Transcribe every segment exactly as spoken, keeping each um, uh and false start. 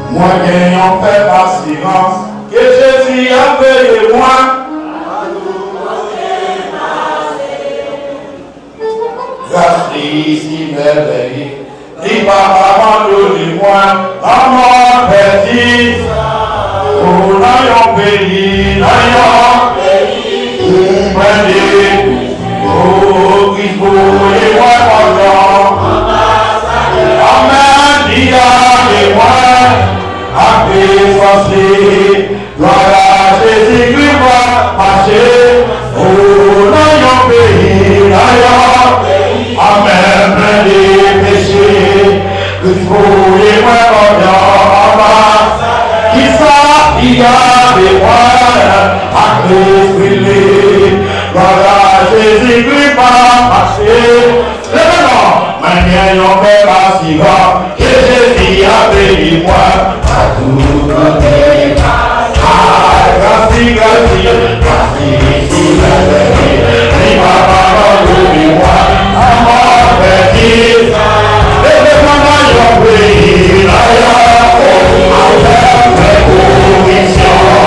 Mwen gen yon fèb asirans ke Jezi ap veye mwen. Gras li si mèvèye, li p ap abandone mwen. Lanmò pèdi, o nan yon peyi, nan yon peyi, ou mwen de, o Kris voye mwen pandan. Amèn, li ap veye mwen, ak esans li. Glwa a Jezikri m ap mache, o nan yon peyi, nan yon peyi. Amèn, plen de peche. Kris voye mwen pandan anba. Kisa li ap veye mwen ak Lespri li? Glwa a Jezikri m ap mache. Leve non, mwen gen yon fèb asirans ke Jezi ap beni mwen. A tout kote m pase. Ay, gras li, gras li, gras li, si mwen beni, li p ap abandone mwen. Anmò pèdi, leve mwen nan yon peyi, nan yon peyi, avèk mwen konviksyon.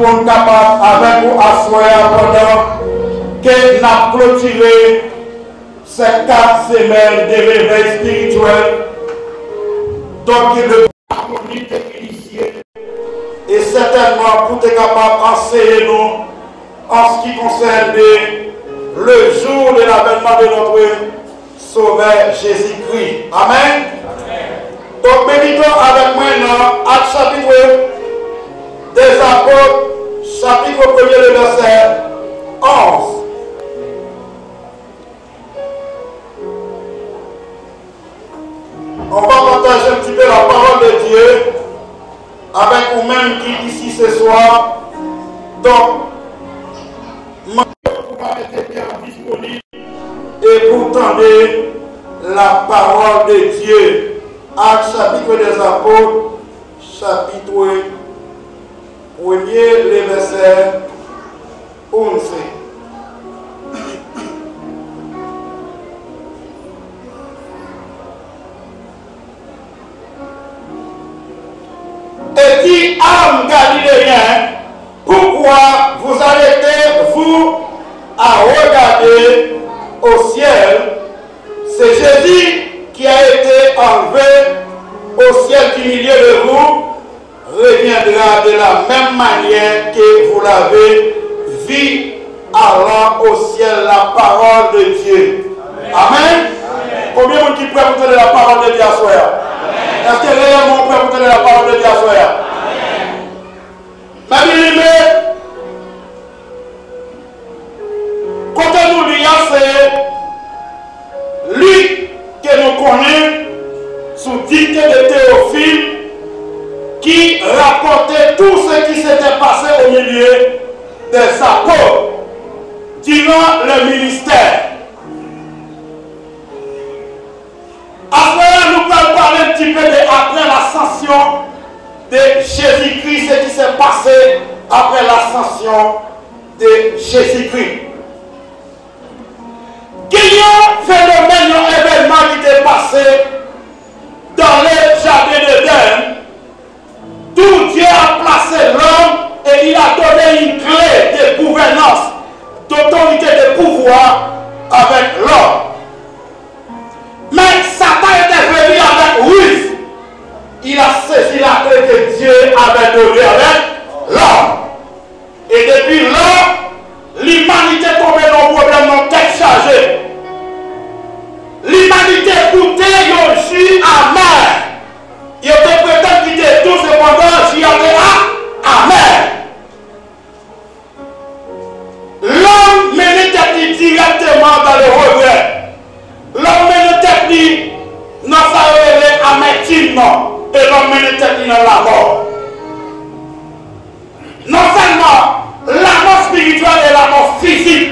Pou n kapab avèk ou aswè a pandan ke n ap klotire sèt kat semèn de revèy espirityèl. Donk, le diaconie te inisye e sètènman pou te kapab anseye nou an ce qui concerne le jour de l'avènement de notre Sovè Jezikri. Amèn. Donk, medite avèk mwen nan Ak chapit dè Apot, chapit premye, le vèsè onz. On va partager un petit peu la parole de Dieu avec ou même qui ici ce soir. Donc, mande pou pa mete pye w disponib e pou tande la parole de Dieu. Actes chapitre des Apôtres, chapitre premier, le verset onze. Et dit, Hommes galiléens, pourquoi vous arrêtez-vous à regarder au ciel? C'est Jésus qui a été enlevé au ciel du milieu de vous, reviendra de la même manière que vous l'avez vu allant au ciel. La parole de Dieu. Amen. Konbyen moun ki prè pou tande la parole de Dieu aswè a? Èske reyèlman ou prè pou tande la parole de Dieu aswè a? Mè byeneme, kote nou li a, se Lik ke nou konnen sou dikte de Théophile, qui rapportait tout ce qui s'était passé au milieu des apôtres durant le ministère. Aswè a, nou pral pale un petit peu de après l'ascension de Jésus-Christ, ce qui s'est passé après l'ascension de Jésus-Christ. Gen yon fenomèn, yon evènman ki te pase dans le jardin d'Éden, d'où Dieu a placé l'homme et il a donné une clé de gouvernance, d'autorité, de pouvoir avec l'homme. Mais Satan était venu avec ruse. Il a saisi la clé que Dieu avait donnée avec l'homme. E depi la, limanite tonbe nan yon pwoblèm nan tèt chaje. Limanite goute yon ji amè. Yo te pretann ki te dou, sepandan, ji a te a-, amè. Lòm mennen tèt li dirèkteman dans le regret. Lòm mennen tèt li nan sa yo rele amètim nan, e lòm mennen tèt li nan lamò. Non sèlman lamò espirityèl e lamò fizik.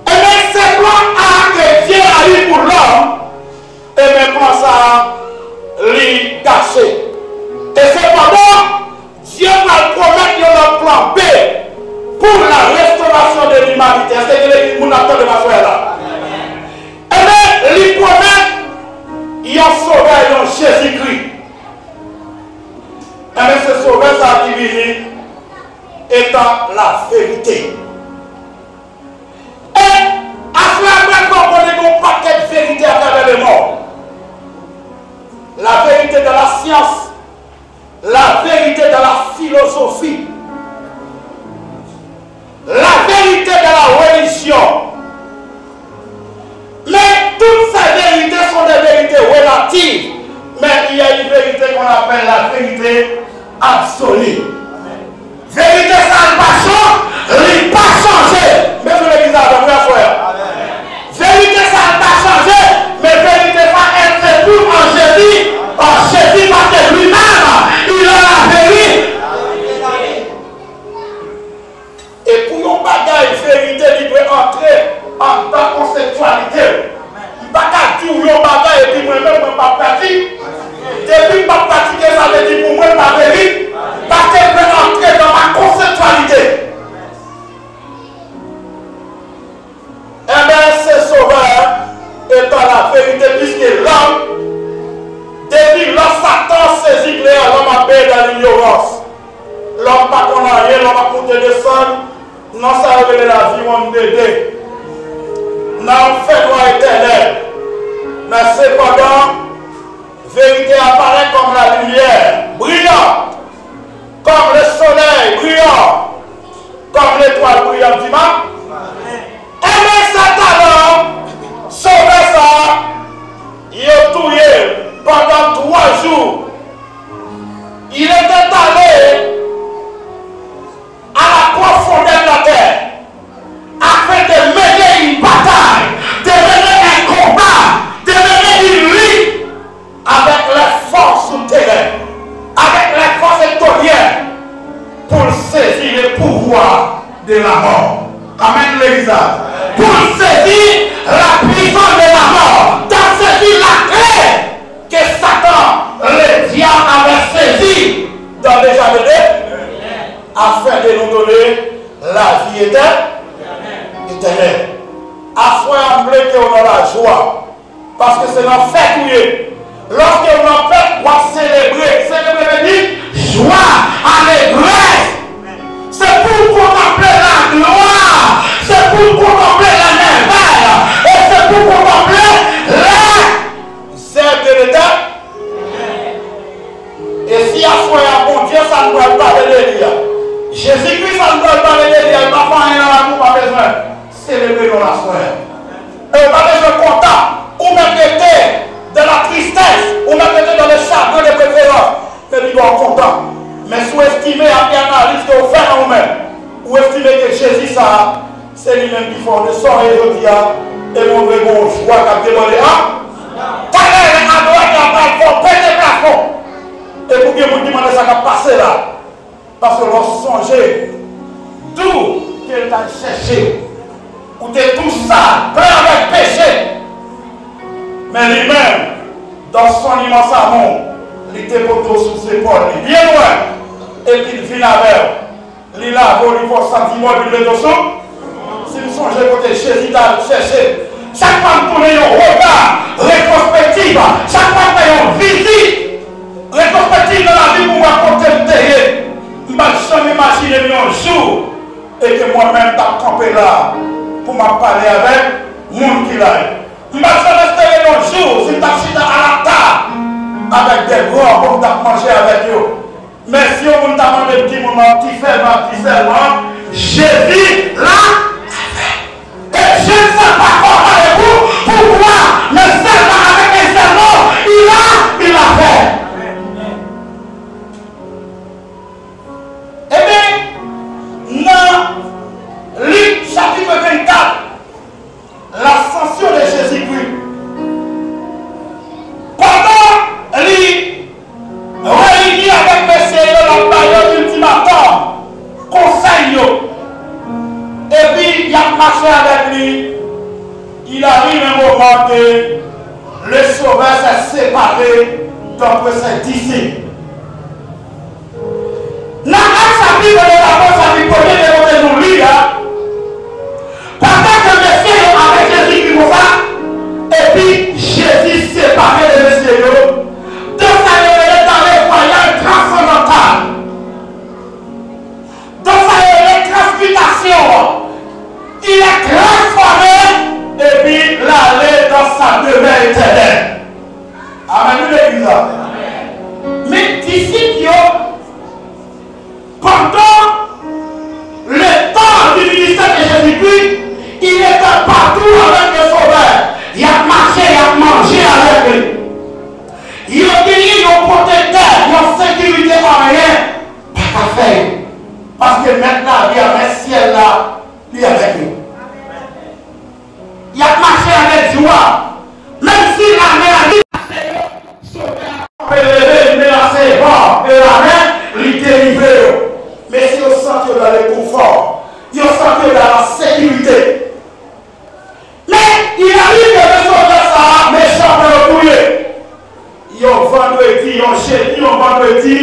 Ebyen, se plan A ke Dye a li pou lòm, ebyen, plan sa a, li gache. E sepandan, Dye pral pwomèt yon lòt plan B pour la restauration de l'humanité. Èske gen legliz moun ap tande m aswè a la? Ebyen, li pwomèt yon sovè, yon Jezikri. Ebyen, se sovè sa a ki vini etan laverite. E aswè a, mwen fè w konnen gen yon pakèt verite atravè lemond. La vérité dans la science, la vérité dans la philosophie, la vérité dans la religion. Mais toutes ces vérités sont des vérités relatives, mais il y a une vérité qu'on appelle la vérité absolue. Verite sa a, li pa chan-, li pa chanje. Mesye legliz la, dapre aswè a. Verite sa a pa chanje, men verite sa a, elle se trouve en Jésus, en Jésus, parce que lui-même, il est la vérité. E pou yon bagay verite, li dwe antre anndan konseptyalite l. M pa ka di w yon bagay epi mwen menm, mwen p ap pratik. Depi m p ap pratike, sa vle di pou mwen, l pa veri-, paske l dwe antre dans ma conceptualité. Enben, se Sovè etan laverite, piske lòm, depi lò Satan sezi kle a, lòm ap benyen dan linyorans. Lòm pa konn anyen, lòm ap moute desann nan sa yo rele lavi One Day Day, nan yon fènwa etènèl. Men sepandan, verite a parèt kòm lalimyè briyan, kòm lesolèy briyan, kòm letwal briyan dimaten. Ebyen, sètanan, Sovè sa a, yo touye l pandan twa jou. Il était allé à la profondeur de la terre afin de mener une bataille, de mener un combat, de mener une lutte avec les forces souterraines, avec les forces éthiopiennes, pour saisir le pouvoir de la mort. Amen, legliz la. Pour saisir la puissance de la mort, de saisir la clé que Satan, le diable, avait saisie dans le jardin d'Éden, afin de nous donner la vie éternelle. Aswè a, m vle ke w nan lajwa, paske se nan fèt ou ye. Lòske w nan fèt, w ap selebre. Selebre vle di jwa, alegrès. Se pou w kontanple laglwa, se pou w kontanple lèmèvèy, e se pou w kontanple lè zèv de Letènèl. E si aswè a, Bondye sa n pral pale de li a, Jezikri sa n pral pale de li a, li pa fè anyen nan lavi w, pa bezwen selebre non l aswè a. E w pa bezwen kontan, ou mèt rete dans la tristesse, ou mèt rete dans le chagrin de préférence, epi w kontan. Men si w estime ak analiz ke w fè nan ou menm, ou estime ke Jezi sa a, se li menm ki fè w de sa w ye jodi a, e mwen vle gen yon jwa k ap debòde an. Talè, lè adorasyon an pral fè w pete plafon. E pou gen moun ki mande sa k ap pase la. Paske lè w sonje tou ke l t al chèche w, ou te tou sal, plen avèk peche. Men li menm, dans son immense amour, li te pote w sou zepòl li, byen lwen, epi l vin avè w. Li lave w, li fè w santi bon, epi l mete w sou. Si m sonje kote Jezi t al chèche, chak fwa m tounen yon rega retwospektif, chak fwa m fè yon vizit retwospektif nan lavi m pou m wè kote m te ye, m pa t janm imajine m yon jou e ke mwen menm t ap kanpe la pou m ap pale avèk moun ki la yo. M pa t janm espere yon jou si m t ap chita alatab avèk de gran, pou m t ap manje avèk yo. Men si yon moun ta mande m ki moun m ap di sèlman, ap di sèlman, Jezi la avè m. Et je ne sais pas comment et pour, pourquoi, mais seulement avec un seul mot, il a, il a fait. Ebyen, nan Lik chapit vennkat, L'ascension de Jésus-Christ. Pandan li reyini avèk mesye yo, l ap ba yo iltimatòm, konsèy yo, epi y ap mache avèk li, il arrive un moment que le Sauveur s'est séparé d'entre ses disciples. Nan Ak chapit de Apot, chapit premye ke kote nou li a, pandan ke mesye yo avèk Jezikri konsa, epi Jezi separe de mesye yo, de sa yo rele dans le voyage transcendantal, de sa yo rele transmitasyon an, il est transformé, epi l ale dans sa demeure éternelle. Amèn, wi, legliz la. Men disip yo, pandan le tan di ministè de Jezikri, il était partout avec le Sauveur. Y ap mache, y ap manje avèk li. Yo genyen yon pwotektè, yon sekirite, anyen pa ka fè yo. Paske mèt lavi a, mèt syèl la, li avèk yo. Y ap mache avèk jou a. Menm si lame a vin chache yo, Sovè a kanpe leve, li menase van e lamè, li delivre yo. Mesye yo santi yo dans le confort. Yo santi yo dans la sécurité. Men, il arrive ke Sovè sa a, mechan pran yo touye. Yon vandredi, yon jedi, yon vandredi,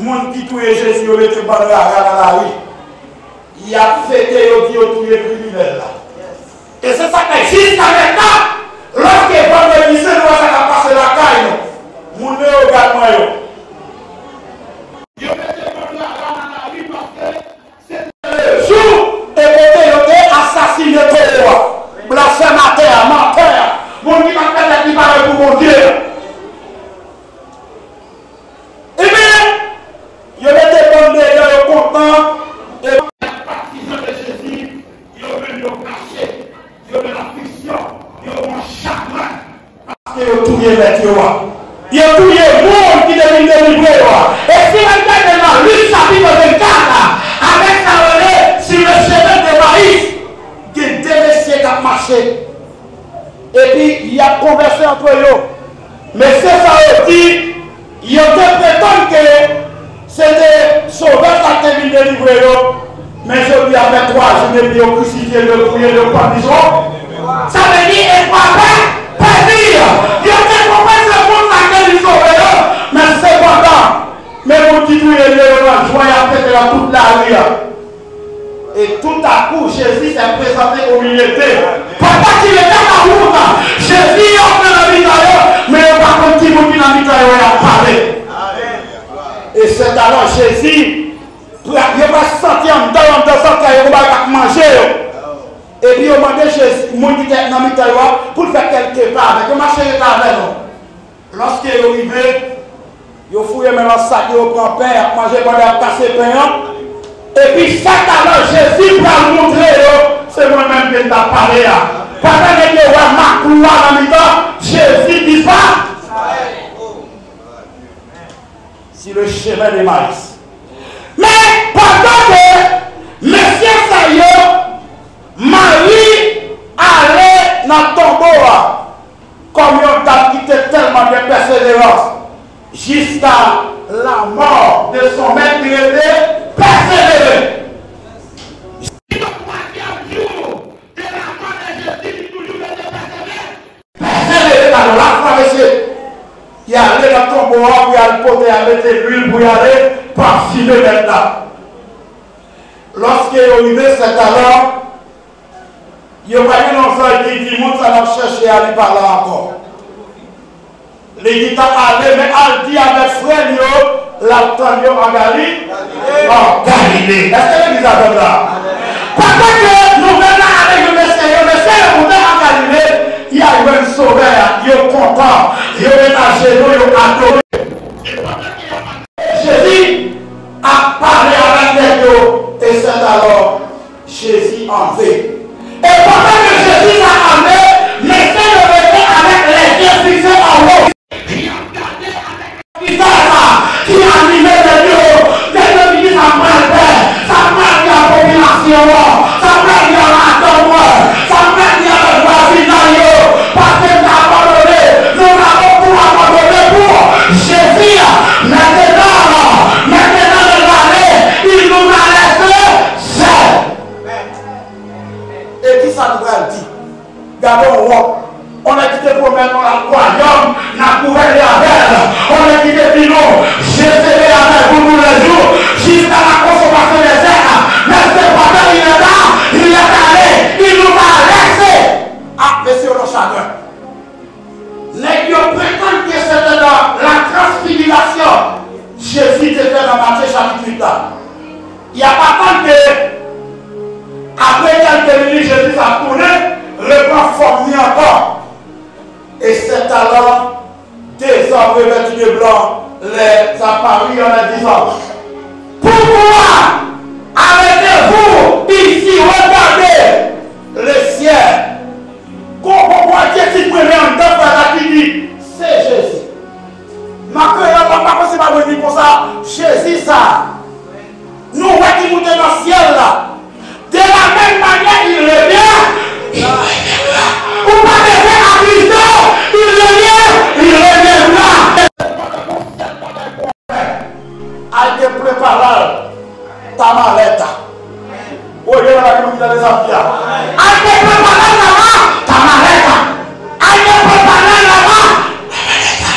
moun ki touye Jezi yo mete bann rara nan lari. Y ap fete, yo di yo touye kriminèl la. E se sa k fè jiska mentnan, lòske vandredi sen, nou wè sa k ap pase lakay nou. Moun Leyogàn mwen yo. Yo mete bann rara nan Bondye a. Ebyen, yo mete bann deyò, yo kontan, e patizan de Jezi, yo menm yo fache, yo nan afliksyon, yo nan chagren, paske yo touye mèt yo a. Yo touye moun ki te vin delivre yo a. E si w al gade nan Lik chapit vennkat la, avèk sa yo rele sur le chemin d'Emmaüs, gen de mesye k ap mache. Epi, y ap konvèse antre yo. Mesye sa yo di, yo te pretann ke se te Sovè sa k te vin delivre yo, men jodi a fè twa jou depi yo krisifye l, yo touye l, yo pann li sou. Sa vle di, espwa pè-, pèdi. Yo te konprann se moun sa k te vin sove yo, men sepandan, men moun ki touye l yo, yo nan jwa, y ap fete nan tout lari a. Et tout à coup, Jésus s'est présenté au milieu d'eux. Pandan qu'il était en route, Jezi antre nan mitan yo, men yo pa konn ki moun ki nan mitan yo y ap pale. Et c'est alors Jésus, yo pa santi anndan, anndan zantray yo, gon bagay k ap manje yo. Epi yo mande Jezi, moun ki te nan mitan yo a, pou l fè kèlke pa avèk yo, mache rete avè nou. Lòske yo rive, yo fouye men nan sak yo, yo pran pen, y ap manje pandan y ap kase pen an. Epi, sètala, Jezi pral montre yo, se mwen menm ke m t ap pale a. Pandan nèg yo wè makou a nan mitan, Jezi disparèt. Sur le chemin d'Emmaüs. Men, pandan ke mesye sa yo, Mari ale nan tonbo a, kòm yon dam ki te tèlman gen pèseverans, jusqu'à la mort de son maître, li rete pèsevere. Jis o twazyèm jou de la mort de Jésus, li toujou rete pèsevere. Pèsevere, talè lafwa, mesye. Y ale nan tonbo a pou y al pote, y al mete lwil pou y ale pafime mèt la. Lòske yo rive, sètala, yo pa gen yon zanj ki di, moun sa n ap chèche a, li pa la ankò. Li gentan ale, men al di avèk frè l yo, l ap tann yo an Gali-, an Galile. Èske legliz la tann la? Pandan ke nouvèl la ale jwenn mesye yo, mesye yo moute an Galile, y al jwenn Sovè a, yo kontan, yo met ajenou, yo adore. Jezi ap pale avèk nèg yo, e sèt alò, Jezi antre. E pandan ke Jezi sa antre, mesye yo rete avèk lèzye fikse anwo. Y ap gade avèk vizaj sa ki anime nèg yo. Nèg yo di ki sa pral fè, sa pral di a popilasyon an, sa pral di a madanm mwen, sa pral di avèk vwazinay yo. Paske n te abandone, nous avons tout abandonné pour Jésus. Maintenant, maintenant, il nous a laissé seuls. E kisa nou pral di? Gade yon wòt. On nèg ki te pwomèt nou l ap wayòm, n ap gouvène avè l. On nèg ki te di nou, je serai avec vous tous les jours, jusqu'à la consommation des êtres. Mais cependant, il est là, il est allé, il nous a laissé. Ah, mesye yo nan chagren. Nèg yo pretann ke se te nan la transfigilasyon Jezi te fè nan Matye chapit uit la. Y ap atann ke, apre kèlke minit, Jezi sa tounen, repran fòm li ankò. Et c'est alors, deux hommes revêtus de blanc les apparurent en disant, pourquoi arrêtez-vous ici? Regardez le ciel. Gon, gon, gon adjektif mwen men anndan fraz la ki di, se Jezi. Nan kreyòl la, m pa konn si m ap redi konsa, Jezi sa a. Nou wè ki moute nan syèl la. De la même manière, il revient, il reviendra. Ou pa bezwen atriste, il revient, il reviendra. Al te prepara l ta maleta. Woy, gen nan bagay moun ki tande sa m di a. Al te prepara l laba ta maleta. Al te prepara l laba ta maleta.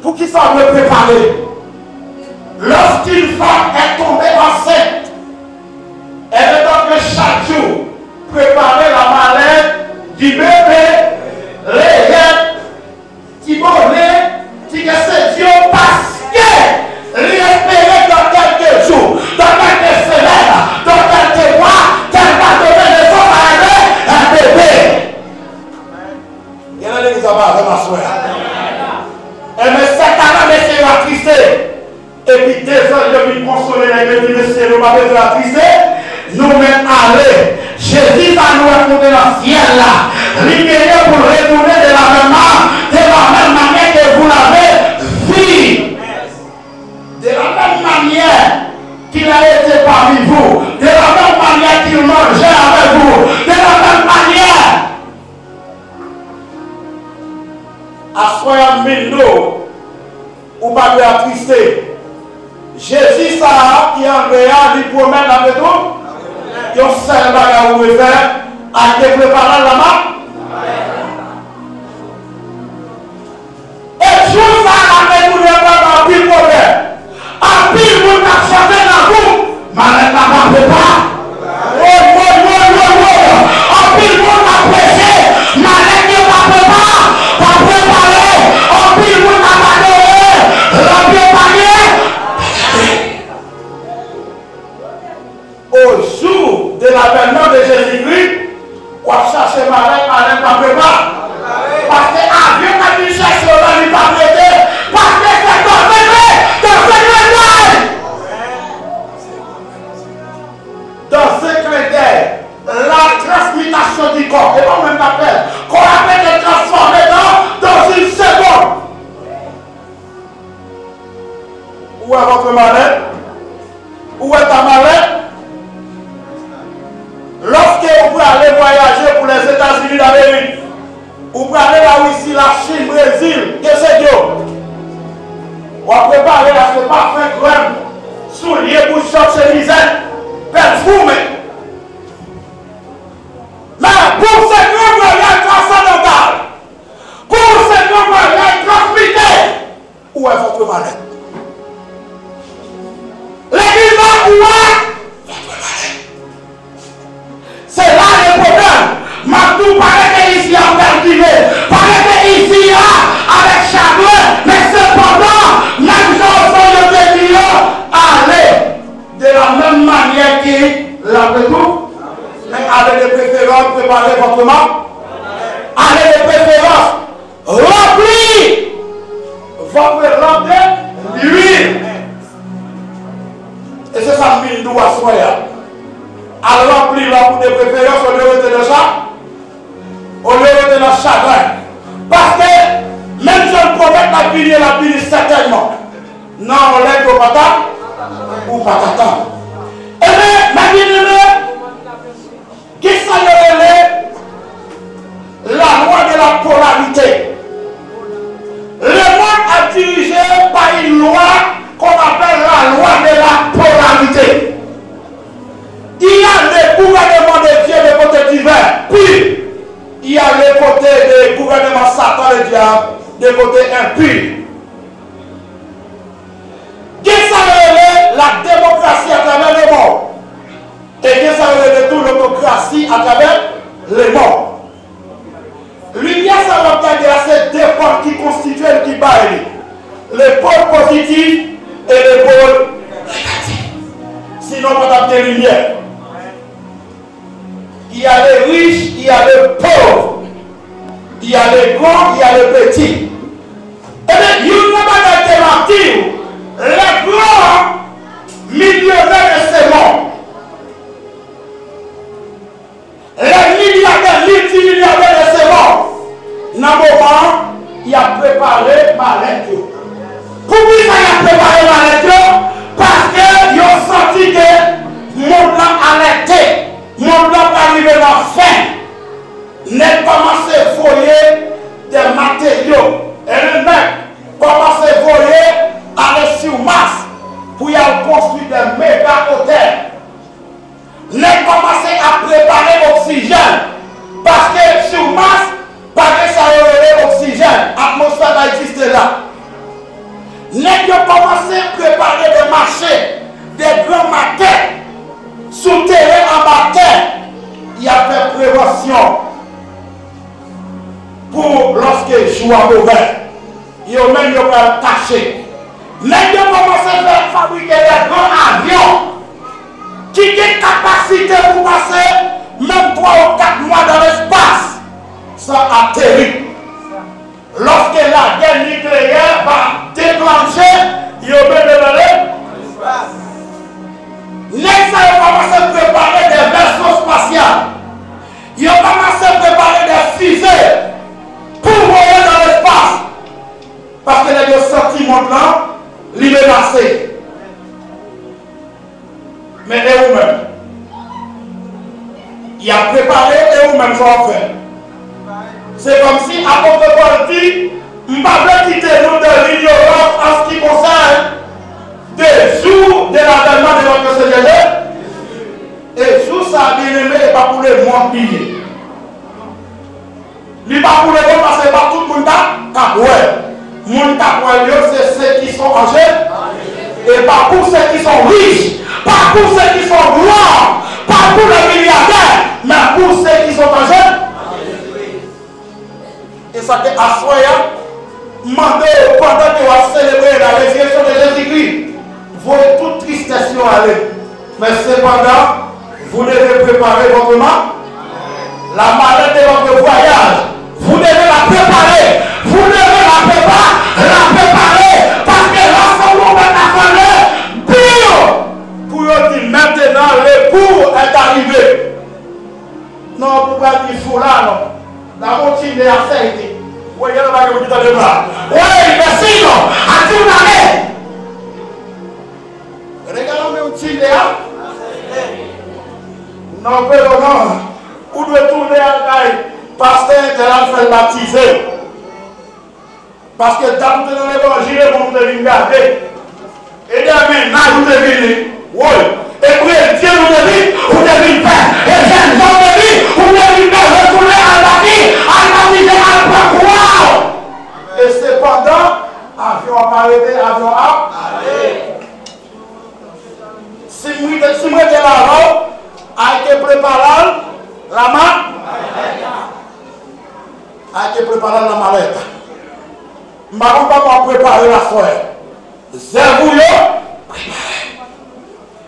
Poukisa w dwe prepare? Lorsqu'une femme est tombée enceinte, elle doit chaque jour préparer la mallette du bébé, layette, ti bonè, ti kè senti yo, paske li espere dans quelques jours, dans quelques semaines, dans quelques mois, qu'elle va donner naissance à un, un bébé. Dezòd yo vin konsole nèg yo, di, "Mesye, nou pa bezwen atriste, nou mèt ale." Jezi sa nou wè k monte nan syèl la, li genyen pou l retounen de la même, de la même manière que vous l'avez vu. De la même manière qu'il a été parmi vous, de la même manière qu'il mangeait avec vous, de la même manière. Aswè a m vin di w, ou pa dwe atriste. Jezi sa a ki anlve a, li pwomèt l ap retounen. Yon sèl bagay ou dwe fè, al te prepare l la, m ap. E jou sa a l ap retounen, pral ba anpil pwoblèm. Anpil moun k ap chante nan gwoup, malèt la pa prepa. Woy, woy, woy, woy, woy. Anpil moun k ap preche, malèt yo pa prepa, pa prepare. Anpil moun k ap adore, lanp yo pa gen. Au jour de l'avènement de Jésus-Christ, w ap chache malèt, malèt pa prepa. Paske avyon k ap vin chèche w la, li p ap rete. Paske se dans un clin d'œil, dans un clin d'œil, dans un clin d'œil, la transmutation du corps. E pa mwen k ap fè l. Kò a pete transfòme dans, dans une seconde. Ou wè votre malèt? Ou wè ta malèt? Lòske ou prale vwayaje pou Lèzetazini Damerik, ou prale Larisi, Lachin, Brezil, ke se Dye, w ap prepare, achte pafen, krèm, soulye, bouchòt, chemizèt, pèfime. Men pou se yon vwayaj transandantal, pou se yon vwayaj transmite, ou wè votre malèt. Legliz la, ou wè votre malèt. Se la le problème. M ap di w, pa rete isi a kalkile. Pa rete isi a avèk chagren. Men sepandan, menm jan yo te di yo, ale. De la menm manyè ke l ap retou-, men ale de preferans, prepare votre ma-, ale de preferans, rempli votre lampe de l'huile. E se sa m vin di w aswè a. Al ranpli lanp ou de preferans olye w rete nan cha-, olye w rete nan chagren. Paske, menm jan l pwomèt l ap vini, l ap vini sètènman. Nan yon lè ke w pa ta, ou pa t atann. Ebyen, mè byeneme, gen sa yo rele la loi de la polarité. Le monde est dirigé par une loi qu'on appelle la loi de la polarité. Il y a le gouvernement de Dieu, le côté divin, puis il y a le côté de gouvernement Satan, le diable, de côté impur. Gen sa yo rele la démocratie à travers le monde. E gen sa yo rele tou l'autocratie à travers le monde. Limyè sa w ap gade a, se de pòl ki konstitye l, ki bay li. Le pôle positif et le pôle négatif. Sinon, pa t ap gen limyè. Il y a les riches, il y a les pauvres. Il y a les grands, il y a les petits. Ebyen, youn nan bagay ke m ap di w, les grands millionnaires de ce monde, les milliardaires, multimilliardaires de ce monde, nan moman an, y ap prepare malèt yo. Poukisa y ap prepare malèt yo? Paske yo santi ke mond lan alète, mond lan pral rive nan fen. Nèg kòmanse voye de materyo, e nèg kòmanse voye ale sou Mas pou y al konstwi de mega otèl. Nèg kòmanse ap prepare oksijèn, paske sou Mas pa gen sa yo rele oksijèn, atmosfè pa egziste la. Nèg yo kòmanse prepare de mache, de gran makèt sou teren anba tè, y ap fè prevansyon pou lòske jou a move. Yo menm yo pral kache. Nèg yo kòmanse fè fabrike de gran avyon ki gen kapasite pou pase menm twa ou kat mwa dan lespas san ateri. Lòske lagè nikleyè va deklanche, yo menm yo pral Y ap prepare e ou menm sa w ap fè. Se kòmsi apot Pòl di, m pa vle kite nou de linyorans an se ki konsène de jou de lavènman de nòt Senyè Jezi. E jou sa a, byeneme, e pa pou lemonn li ye. Li pa pou lemonn paske pa tout moun k ap, k ap wè l. Moun k ap wè l yo, se ceux qui sont en Jésus. Et pas pour ceux qui sont riches, pas pour ceux qui sont gloire, pas pour les milliardaires, mais pour ceux qui sont en Jésus. E sa ke aswè a, m mande w, pandan ke w ap selebre la rezireksyon de Jezikri, voye tout tristès yo ale. Men sepandan, vous devez préparer votre ma-, la mallette de votre voyage. Vous devez la préparer. Vous devez la prépa-, la préparer. Paske lòske yon moun ap pale, di yo, pou yo di, maintenant, le cours est arrivé. Non, pou pral di jou la, non. Dabò, tinde a sèyte. Wè, gen anba yo ki tande m la. Wè, mèsi, non. A di w ale. Regade men w tinde a. Non, pero non. Ou dwe tounen al kay pastè entèl al fè l batize. Paske dat ou te nan levanjil, e moun ou te vin gade. E de mennaj ou te vin woy. E premye ou te vin, ou te vin fè. E jèn jan ou te vin, ou te vin fè retounen al bati, al batize, al pran kwa w. E sepandan, avyon ap arete, avyon ap ale. Si m rete, si m rete la avè w, ay ke prepare la ma-, ay ke prepare la malèt. M pa konn kòman w prepare l aswè. Zèv ou yo, prepare.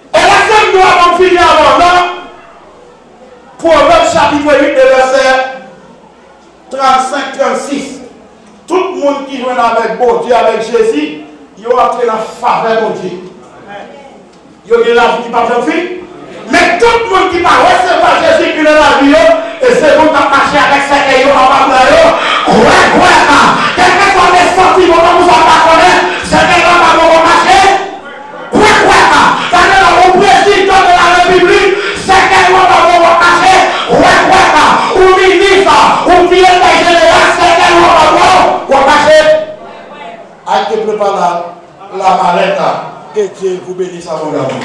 E lè se m dwa ban m fini avè w nan Pwovèb chapit uit, vèsè trannsenk, trannsis. Tout moun ki jwenn avèk Bondye, avèk Jezi, yo antre nan favè Bondye. Yo gen lavi ki p ap janm fini. Men tout moun ki pa resevwa Jezi ki nan lavi yo, e se moun k ap mache avèk sèkèy yo anba bra yo, kwèk, kwèk, a. Kèlkeswa w te santi w tankou sa w pa konnen, sèkèy yo anba bra w ap mache. Kwèk, kwèk, a. Sa vle di ou prezidan de la repiblik, sèkèy ou anba bra w ap mache. Kwèk, kwèk, a. Ou minis, a. Ou direktè jeneral, sèkèy ou anba bra w ap mache. Ay ke prepare la, la malèt, a. Que Dieu vous bénisse abondamment.